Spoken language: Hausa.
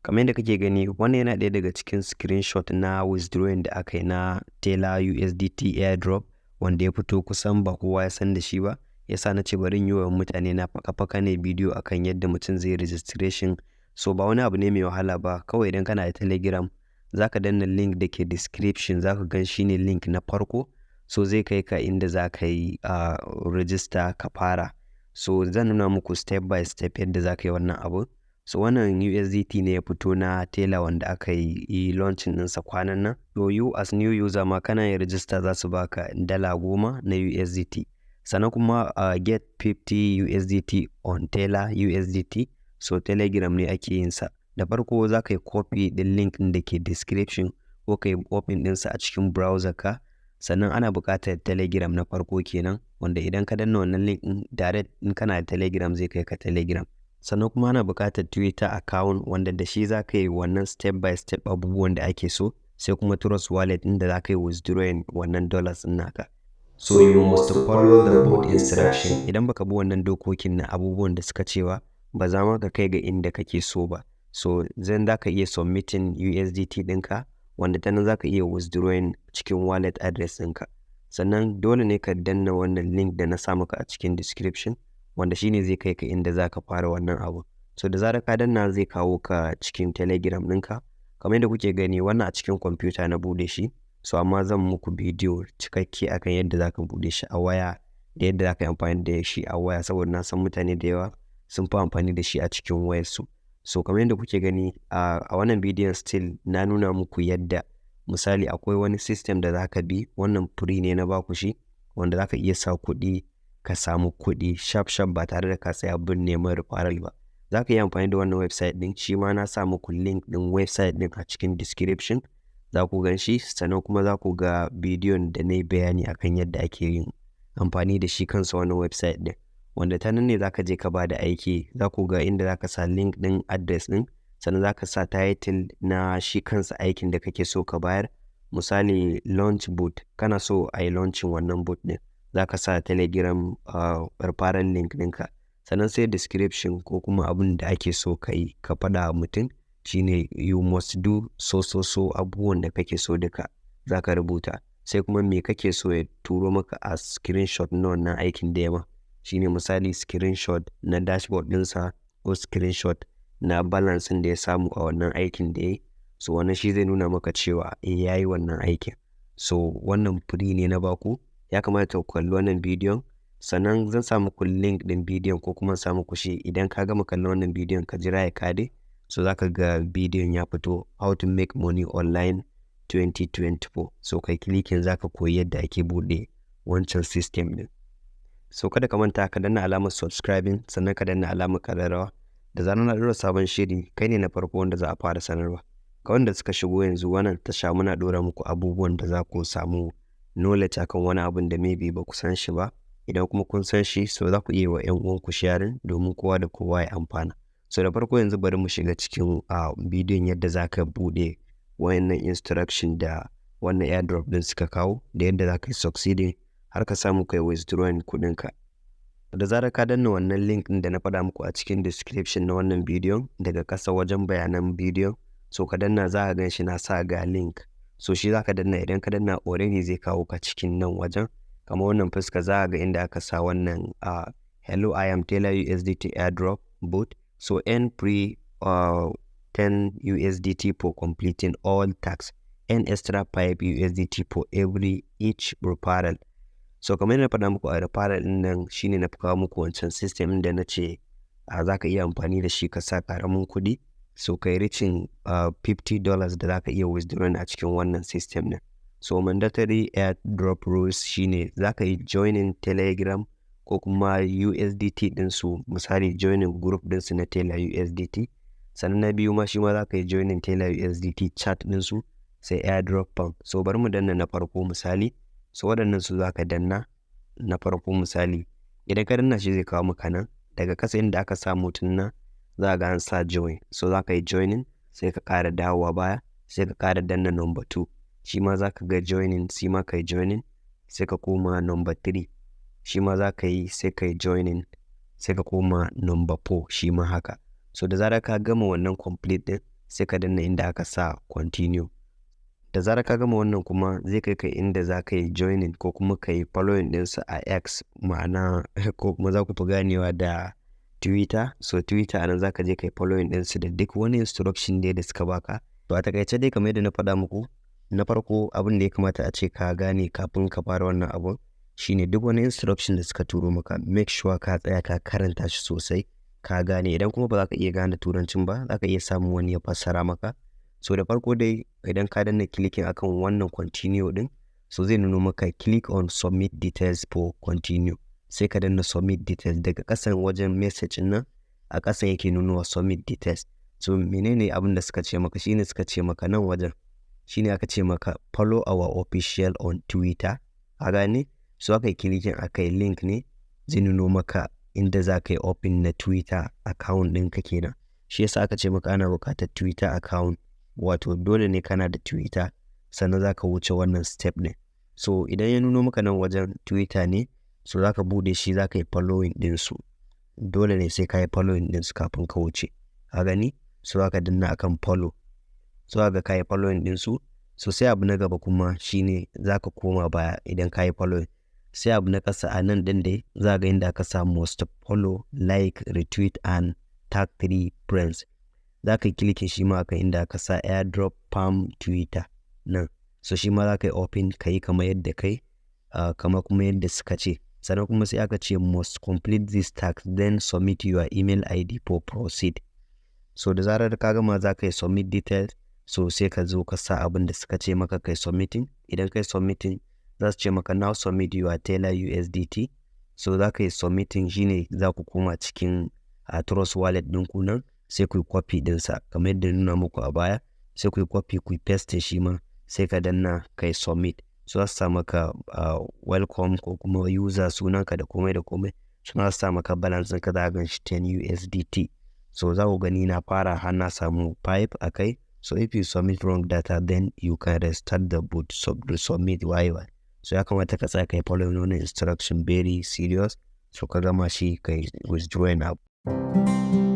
Kamar yadda kake gani, wannan yana ɗaya daga cikin screenshot na withdrawing da aka yi na Tela USDT airdrop, wanda ya fito kusan ba kowa ya san da shi ba. Yasa na ce bari in yi wa mutane na faka-faka ne bidiyo akan yadda mutum zai registration. So ba wani abu ne mai wahala ba, kawai idan kana da Telegram za ka danna link da ke description, za ka gan shi ne link na farko. So zai kai ka inda za ka yi register ka fara. So zan nuna muku step by step yadda za ka yi wannan abu. So wannan USDT ne ya fito na Tela wanda aka yi launching ɗinsa kwanan nan. So you as new user ma kana yin register za su baka $10 na USDT. Sannan kuma get 50 USDT on Tela USDT. So Telegram ne ake yin sa. Da farko za ka yi copy ɗin link ɗin da ke description ko ka yi open ɗinsa a cikin browser ka. Sannan ana buƙatar Telegram na farko kenan, wanda idan ka danna wannan link ɗin direct, in kana da Telegram zai kai ka Telegram. Sannan kuma ana buƙatar Twitter account, wanda da shi za ka yi wannan step by step abubuwan da ake so, sai kuma Trust Wallet inda za ka yi withdrawing wannan dollars ɗin naka. So you must follow the bot instruction. Idan baka bi wannan dokokin na abubuwan da suka cewa ba za ma ka kai ga inda kake so ba. So zan za ka iya submitting USDT ɗinka, wanda ta nan za ka iya withdrawing cikin wallet address ɗinka. Sannan dole ne ka danna wannan link da na sa maka a cikin description, wanda shine zai kai ka inda za ka fara wannan abu. So da zarar ka danna, zai kawo ka cikin Telegram ɗinka. Kamar yadda kuke gani, wannan a cikin kwamfuta na buɗe shi. So amma zan muku bidiyo cikakke akan yadda za ka buɗe shi a waya da yadda za ka yi amfani da shi a waya, saboda na san mutane da yawa sun fi amfani da shi a cikin wayarsu. So kamar yadda kuke gani a wannan bidiyon, still na nuna muku yadda misali akwai wani system da za ka bi. Wannan free ne na baku shi, wanda za ka iya sa kuɗi ka samu kuɗi sharp sharp ba tare da ka tsaya bin neman referral ba. Za ka iya amfani da wannan website ɗin, shi ma na sa muku link ɗin website ɗin a cikin description, za ku gan shi. Sannan kuma za ku ga bidiyon da na yi bayani akan yadda ake yin amfani da shi kansa wannan website ɗin, wanda ta nan ne za ka je ka ba da aiki. Za ku ga inda za ka sa link ɗin address ɗin, sannan za ka sa title na shi kansa aikin da kake so ka bayar. Misali, launch bot, kana so a yi launching wannan bot ɗin, za ka sa Telegram referral link ɗinka. Sannan sai description ko kuma abin da ake so ka yi, ka faɗa wa mutum shine you must do so so so, abubuwan da kake so duka za ka rubuta. Sai kuma me kake so ya turo maka a screenshot na wannan aikin da ya ma, shine misali screenshot na dashboard ɗinsa ko screenshot na balance ɗin da ya samu a wannan aikin da ya yi. So wannan shi zai nuna maka cewa eh, ya yi wannan aikin. So wannan free ne na baku, ya kamata ku kalli wannan bidiyon. Sannan zan sa muku link ɗin bidiyon ko kuma sa muku shi. Idan ka gama kallon wannan bidiyon, ka jira ya kare, so za ka ga bidiyon ya fito, "How to make money online 2024". So kai clicking, za ka koyi yadda ake buɗe wancan system ɗin. So kada ka manta ka danna alamar subscribing, sannan ka danna alamar ƙararrawa. Da zarar na ɗora sabon shiri, kai ne na farko wanda za a fara sanarwa. Ga wanda suka shigo yanzu wannan tasha, muna ɗora muku abubuwan da za ku samu knowledge akan wani abun da maybe ba ku san shi ba. Idan kuma kun san shi, so za ku iya wa 'yan uwanku sharing domin kowa da kowa ya amfana. So da farko yanzu bari mu shiga cikin bidiyon yadda za ka buɗe wayannan instruction da wannan airdrop ɗin suka kawo, da yadda za ka yi succeeding har ka samu kai withdrawing kuɗinka. Da zarar ka danna wannan link ɗin da na faɗa muku a cikin description na wannan bidiyon, daga ƙasa wajen bayanan bidiyon, so ka danna, za ka gan shi na sa ga link. So shi za ka danna. Idan ka danna, already zai kawo ka cikin nan wajen. Kamar wannan fuska, za ka ga inda aka sa wannan "Hello, I am Tela USDT airdrop bot". So earn free 10 USDT for completing all tasks. Earn extra 5 USDT for every each referral. So kamar yadda na faɗa muku a referral ɗin nan, shine na kawo muku wancan system ɗin da na ce za ka iya amfani da shi ka sa ƙaramin kuɗi, so kai reaching $50 da za ka iya withdrawing a cikin wannan system ɗin. So mandatory airdrop rules shine za ka yi joining Telegram ko kuma USDT ɗinsu, misali joining group ɗinsu na Tela USDT. Sannan na biyu ma, shi ma za ka yi joining Tela USDT chat ɗinsu, sai airdrop pump. So bari mu danna na farko misali. So waɗannan su za ka danna na farko misali. Idan ka danna shi, zai kawo maka nan. Daga kasa inda aka sa mutum nan, za ga an sa join. So za ka yi joining, sai ka ƙara dawowa baya, sai ka ƙara danna number 2. Shi ma za ka ga joining, shi ma ka yi joining, sai ka koma number 3. Shi ma za ka yi, sai ka yi joining, sai ka koma number 4, shi ma haka. So da zarar ka gama wannan complete ɗin, Sai ka danna inda aka sa continue. Da zarar ka gama wannan kuma, zai kai ka inda za ka yi joining ko kuma ka yi following ɗinsu a X, ma'ana ko kuma za ku fi ganewa da Twitter. So Twitter, anan za ka je ka yi following ɗinsu da duk wani instruction dai da suka baka. To, a takaice dai, kamar yadda na faɗa muku, na farko abin da ya kamata a ce ka gane kafin ka fara wannan abun shine duk wani instruction da suka turo maka, make sure ka tsaya ka karanta shi sosai ka gane. Idan kuma ba za ka iya gane Turancin ba, za ka iya samun wani ya fassara maka. So da farko dai, idan ka danna clicking akan wannan continue din, so zai nuno maka "Click on submit details for continue". Sai ka danna submit details daga kasan wajen message nan, a kasan yake nunowa submit details. So menene abin da suka ce maka? Shine suka ce maka nan wajen, shine aka ce maka "Follow our official on Twitter". A gane? So aka yi clicking aka yi link ne, zai nuno maka inda za ka yi open na Twitter account ɗinka kenan. Shi yasa aka ce maka ana buƙatar Twitter account, wato dole ne kana da Twitter sannan za ka wuce wannan step ɗin. So idan ya nuno maka nan wajen Twitter ne, so za ka buɗe shi, za ka yi following ɗinsu. Dole ne sai ka yi following ɗinsu kafin ka wuce. A gani? So za ka danna akan follow. So ga ka yi following ɗinsu. So sai abu na gaba kuma shine za ka koma baya idan ka yi following. Sai abu na ƙasa a nan ɗin dai, za ga inda aka sa "Must follow, like, retweet and tag three friends". Za ka yi clicking shi ma akan inda aka sa airdrop farm Twitter nan. So shi ma za ka yi open, ka yi kamar yadda kai kamar kuma yadda suka ce. Sannan kuma sai aka ce "Must complete this task, then submit your email ID for proceed". So da zarar ka gama, za ka yi submit details. So sai ka zo ka sa abin da suka ce maka kai submitting. Idan kai submitting, za su ce maka "Now submit your Tether USDT". So za ka yi submitting, shine za ku koma cikin a Trust Wallet ɗinku nan, sai ku yi copy ɗinsa kamar yadda nuna muku a baya. Sai ku yi copy, ku yi paste shi ma, sai ka danna kai submit. So za su sa maka welcome ko kuma user sunanka da komai da komai. So za su sa maka balance ɗinka, za a gan shi 10 USDT. So za ku gani na fara har na samu 5 a kai. So if you submit wrong data, then you can restart the bot, submit yy. So ya kamata ka tsaya kai following wannan instruction very serious. So ka gama shi, kai withdrawing abu.